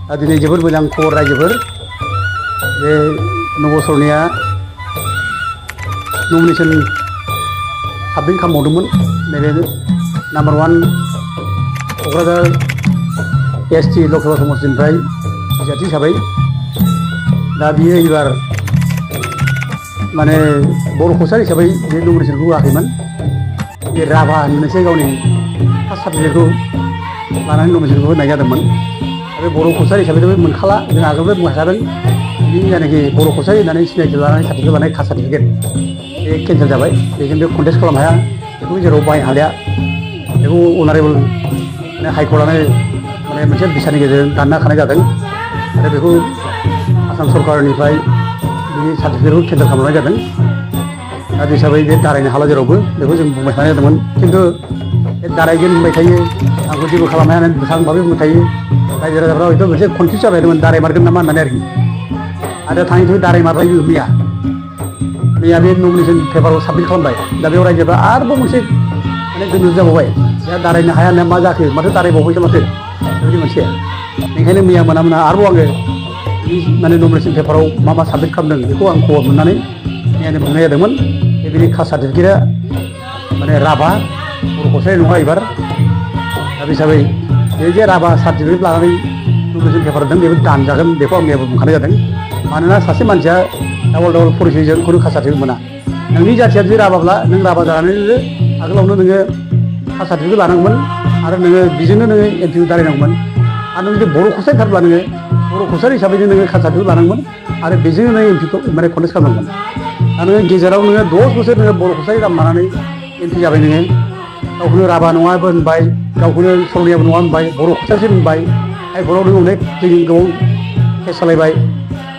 दिनै जोबोद मोजां खबर रायजोफोर बे नबसरनिया नमिनेसन साबमिट खालामबावदोंमोन नैबे नाम्बार 1 क'क्राझार ST लकसभा समष्टिनिफ्राय बिजाथि हिसाबै दा बियो एबार माने बर' कसारि हिसाबै बे नमिनेसनखौ होआखैमोन बे राभा होननानैसो गावनि फार्स्ट सार्टिफिकेटखौ लानानै नमिनेसनखौ होनाय जादोंमोन बे बर' कसारि हिसाबै मोनखाला जों आगोलबो बुंखादों बिनि जायनाखि बर' कसारि होननानै सिनायथि लानानै सार्टिफिकेट लानाय कास्ट सार्टिफिकेट बे केन्सेल जाबाय बेजों बे कन्टेस्ट खालामनो हाया बेखौ जेराव बाहायनो हालिया बेखौ अनारेबल माने हाइकर्टआनो माने मोनसे बिसारनि गेजेरजों दानना होखानाय जादों आरो बेखौ आसाम सरकारनिफ्राय बिनि सार्टिफिकेटखौ केन्सेल खालामनाय जादों दा बे हिसाबै बे दारायनो हाला जेरावबो बेखौ जों बुंबाय थानाय जादोंमोन खिन्थु बे दारायगोन बुंबाय थायो आंखौ जेबो खालामनो हाया होननानै बेसांबाबो बुंबाय थायो रायजो राजाफ्रा हयथ' मोनसे कनफिउज जाबाय दंमोन दारायमारगोन नामा होननानै आरो थाङै थुङै दारायमारबाय मैया बे नमिनेसन पेपारखौ साबमिट खालामबाय दा बेयाव रायजोफ्रा आरोबाव मोनसे माने गोनो जाबावबाय दा दारायनो हाया होननाया मा जाखो माथो दारायबावबायसो माथो बेबायदि मोनसे बेनिखायनो मैया मोना आरोबाव आङो माने नमिनेसन पेपाराव मा साबमिट खालामदों बेखौ आं खबर मोननानै मैयानो बुंनाय जादोंमोन बे कास्ट सार्टिफिकेटआ माने राभा बर' कसारि नङा एबार दा बे हिसाबै बे जे राभा सार्टिफिकेट लानानै नमिनेसन पेपार होदों बेबो दानजागोन बेखौ आं मैयाबो बुंखानाय जादों मानोना सासे मानसिया डाबल परिचयजों खुनु कास्ट सार्टिफिकेट मोना नोंनि जाथिया जुदि राभाब्ला नों राभा जानानै आगोलावनो नोङो कास्ट सार्टिफिकेट लानांगौमोन आरो नोङो बेजोंनो नोङो एमपि दारायनांगौमोन आरो नों जुदि बर' कसारिथारब्ला नोङो बर' कसारि हिसाबैनो नोङो कास्ट सार्टिफिकेट लानांगौमोन आरो बेजोंनो नोङो एमपिखौ माने कन्टेस्ट खालामनांगोन आरो नोङो गेजेराव नोङो 10 बोसोर नोङो बर' कसारि राम लानानै एमपि जाबाय नोङो गावखौनो राभा नङाबो होनबाय गावखौनो सलनियाबो नङा होनबाय बर' कसारिसो होनबाय हाइकर्टआव नों अनेक जोंनि गोबाव केस सालायबाय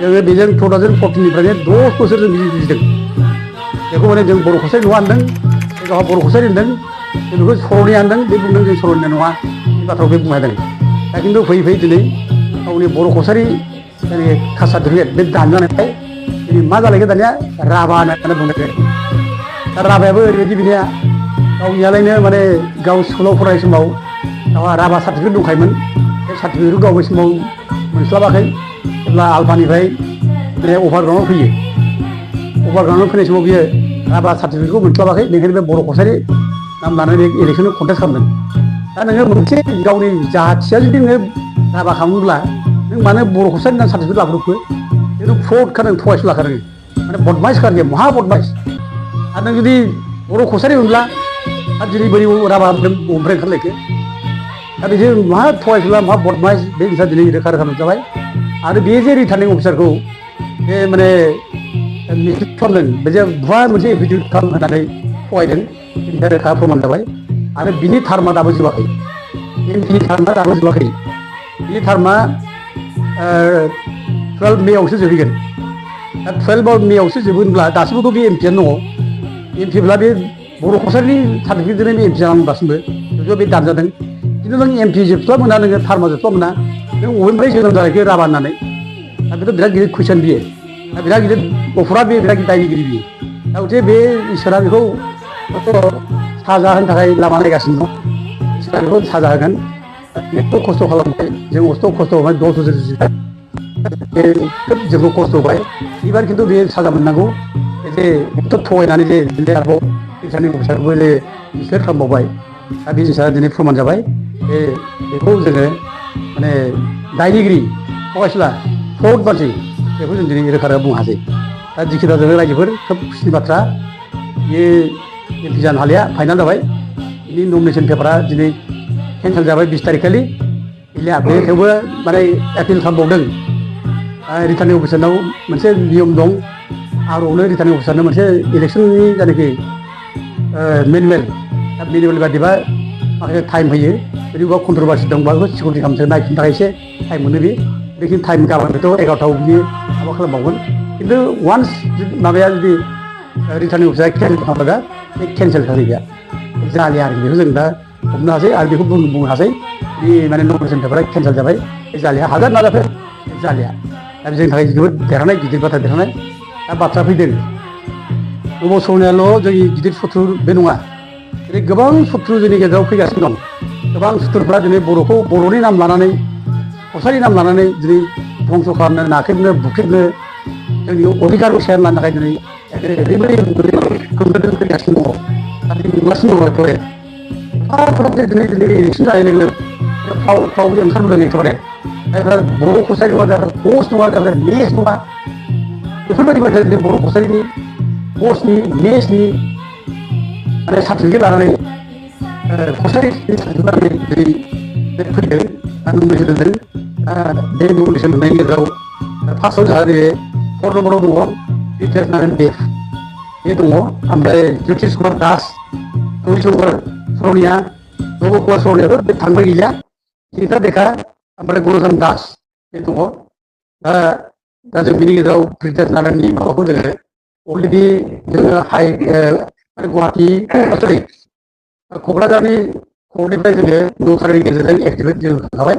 जोङो बेजों 2014निफ्रायनो 10 बोसोर जों बिजिदों बेखौ माने जों बर' कसारि नङा होनदों गावहा बर' कसारि होनदों जों बेखौ सरनिया होनदों बे बुंदों जों सरनिया नङा बे बाथ्राखौ बे बुंदों दा खिन्थु फैयै दिनै गावनि बर' कसारि कास्ट सार्टिफिकेट बे दानजानायखाय दिनै मा जालायखो दानिया राभा होननानै बुंनाय दा राभायाबो ओरैबायदि बिनिया गावनियालायनो माने गाव स्कुलाव फरायनाय समाव गावहा राभा सार्टिफिकेट दंखायोमोन बे सार्टिफिकेटखौ गाव बै समाव मोनस्लाबाखै जेब्ला आलफानिफ्राय बे अभारग्राउन्डआव फैयो अभारग्राउन्डआव फैनाय समाव बियो राभा सार्टिफिकेटखौ मोनस्लाबाखै बेनिखायनो बे बर' कसारि नाम लानानै इलेक्सनाव कन्टेस्ट खालामदों दा नोङो मोनसे गावनि जाथिया जुदि नोङो राभा खालामोब्ला नों मानो बर' कसारि होननानै सार्टिफिकेट लाबोखो बेखौ फ्रडखादों थगायसो लाखादों माने बदमाइस खादों महा बदमाइस आरो नों जुदि बर' कसारि मोनब्ला आरो दिनै बोरै राभा ओमफ्राय ओंखारलायखो दा बिदि मा थगायसुला मा बदमाइस बे जिनिसा दिनै रोखा नुजाबाय आरो बे जे रिटार्निं अफिसारखौ बे माने मिसलिड खालामदों बे जे भुवा मोनसे एफिडेभिट होनानै थगायदों बेनि रोखा फोरमान जाबाय आरो बिनि टार्मआ दाबो जोबाखै एमपिनि टार्मआ दाबो जोबाखै बिनि टार्मआ 12 मेआवसो जोबहैगोन दा 12 मेआवसो जोबोनब्ला दासिमबोथ' बे एमपिआनो दङ एमपिब्ला बे बर' कसारिनि सार्टिफिकेटजोंनो बे एमपि जानांगौ दासिमबो जुदिअ बे दानजादों खिन्थु नों एमपि जोबस्ला मोना नोङो टार्मआ जोबस्ला मोना नों बबेनिफ्राय जोनोम जानायखौ राभा होननानै दा बेथ' बिराद गिदिर कुइसन बियो दा बिराद गिदिर अपराध बियो बिराद दायनिगिरि बियो दा गथे बे इसोरा बेखौ साजा होनो थाखाय लामा नायगासिनो दं इसोरा बेखौ साजा होगोन एथ' खस्थ' खालामबाय जों खस्थ' खालामबाय 10 बोसोर खोब जोंखौ खस्थ' होबाय एबार खिन्थु बे साजा मोननांगौ जे एथ' थगायनानै जे आरोबाव रिटार्निं अफिसारबो जे मिसलिड खालामबावबाय दा बे जिनिसा दिनै फोरमान जाबाय बेखौ जोङो माने दायनिगिरि थगायसुला फ्रड मानसि बेखौ जों दिनै रोखा बुंनो हासै दा जिखिना जोङो रायजोफोर खोब खुसिनि बाथ्रा बे एमपि जानो हालिया फाइनाल जाबाय बिनि नमिनेसन पेपारा दिनै केन्सेल जाबाय 20 तारिखखालि बे थेवबो माने एपिल खालामबावदों रिटार्निं अफिसारनाव मोनसे नियम दं आरोनो रिटार्निं अफिसारनो मोनसे इलेक्सननि जायनाखि मेनुवेल दा मेनुवेल बादिबा माखासे टाइम होयो जुदि बबेबा कन्ट्रभारसि दंबा बेखौ सिकिउरिटि खालामनो नायफिननो थाखाय एसे टाइम मोनो बे बेखिनि टाइम गाबोनथ' 11टायाव बिनि माबा खालामबावगोन खिन्थु वान्स माबाया जुदि रिटार्निं अफिसारा केन्सेल खालामोब्ला बे केन्सेल जाहैया जालिया आरोखि बेखौ जों दा हमनो हासै आरो बेखौ बुंनो हासै बे माने नमिनेसन पेपारा केन्सेल जाबाय बे जालिया हाजार नाजाफोर जालिया दा जोंनि थाखाय जोबोद देरहानाय गिदिर बाथ्रा देरहानाय दा बाथ्रा फैदों नबसरनियाल' जोंनि गिदिर सुथुर बे नङा दिनै गोबां सुथुर जोंनि गेजेराव फैगासिनो दं गोबां सुथुरफ्रा दिनै बर'खौ बर'नि नाम लानानै कसारि नाम लानानै दिनै धंस' खालामनो नाख्रेबनो बुख्रेबनो जोंनि अधिकारखौ सेना लानो थाखाय दिनै ओरैबायदि गोमोदों फैगासिनो दङ आरो नुगासिनो दङ एकेबारे फार्स्टआव दिनै दिनै इलेकसन जानाय लोगो फाव ओंखारबोदों एकेबारे जायफ्रा बर' कसारि नङा जायफ्रा पस्ट नङा जायफ्रा मेस नङा बेफोरबायदि बाथ्रा दिनै बर' कसारिनि पस्टनि मेसनि माने सार्टिफिकेट लानानै कसारिनि सार्टिफिकेट लानानै दिनै फैदों आं नमिनेसन होदों बे नमिनेसन होनायनि गेजेराव फार्स्टआव जोंहा नैबे 4 नम्बराव दङ रितेश नारायण देब बे दङ ओमफ्राय ज्योतिष कुमार दास रबिशंकर सरनिया नब कुमार सरनियाथ' बे थांबाय गैया सीता देखा ओमफ्राय गुरुधन दास बे दङ दा जों बिनि गेजेराव रितेश नारायणनि माबाखौ जोङो अलरेडि जोङो गुवाहाटि सरि क'क्राझारनि कर्टनिफ्राय जोङो 9 तारिखनि गेजेरजों एक्टिभेट जों होखाबाय